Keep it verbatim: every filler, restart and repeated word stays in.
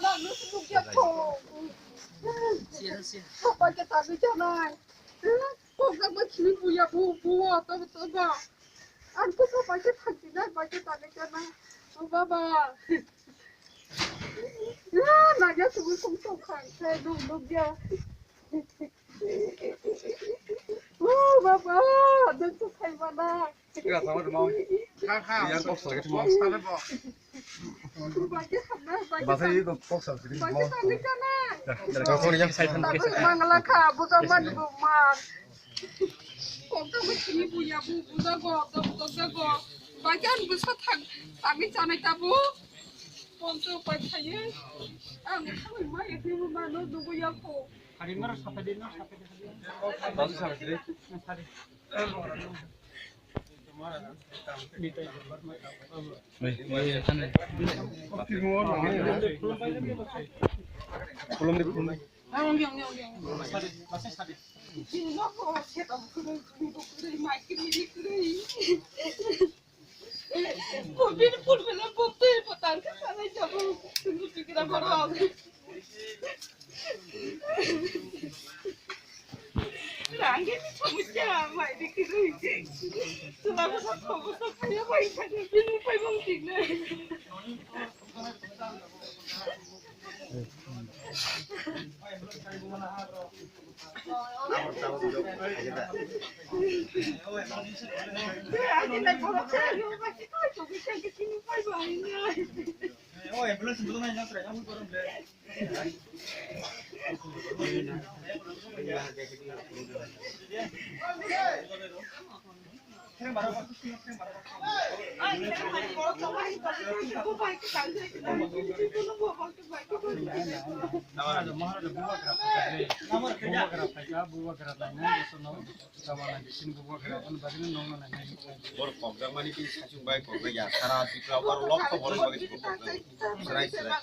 Nang no sumuk ya ko. Papa ke tagwi janai. Kok jak ba khini buya bu bu to to ba. Ang ko papa ke thakti na ba ke tagwi janai. Baba. Na ya sugu sung sung khang se dum dum ya. Oh, baba, dan tu khai mana. Kha kha. Yang kok sakit mau. Bahasa itu kok sakit mau. Kok yang saya thank you. Mangala kha, bukan man bu man. Kok tu mesti ni punya bu, bukan kok, kok tu bukan kok. Bagian bu sa thang, kami sana tabu. Pontu pai khaye. Ang kami mai itu mana dulu ya ko. Hari mana sapa dia, mana sapa dia. Bagus sama sih. Hari. Belum di belum. Pulpit pulpit pulpit pulpit tangka sana jabu tunggu pikiran borok. Rangge ni samusya mai dikiri. Sula busa kobo sa kaya mai kaya bini pai bang tikna. Borok kokjakmani tei saichung bai kokjak ya, sara Tripura o borok lokto borok bagwi se kokjak. Serai serai.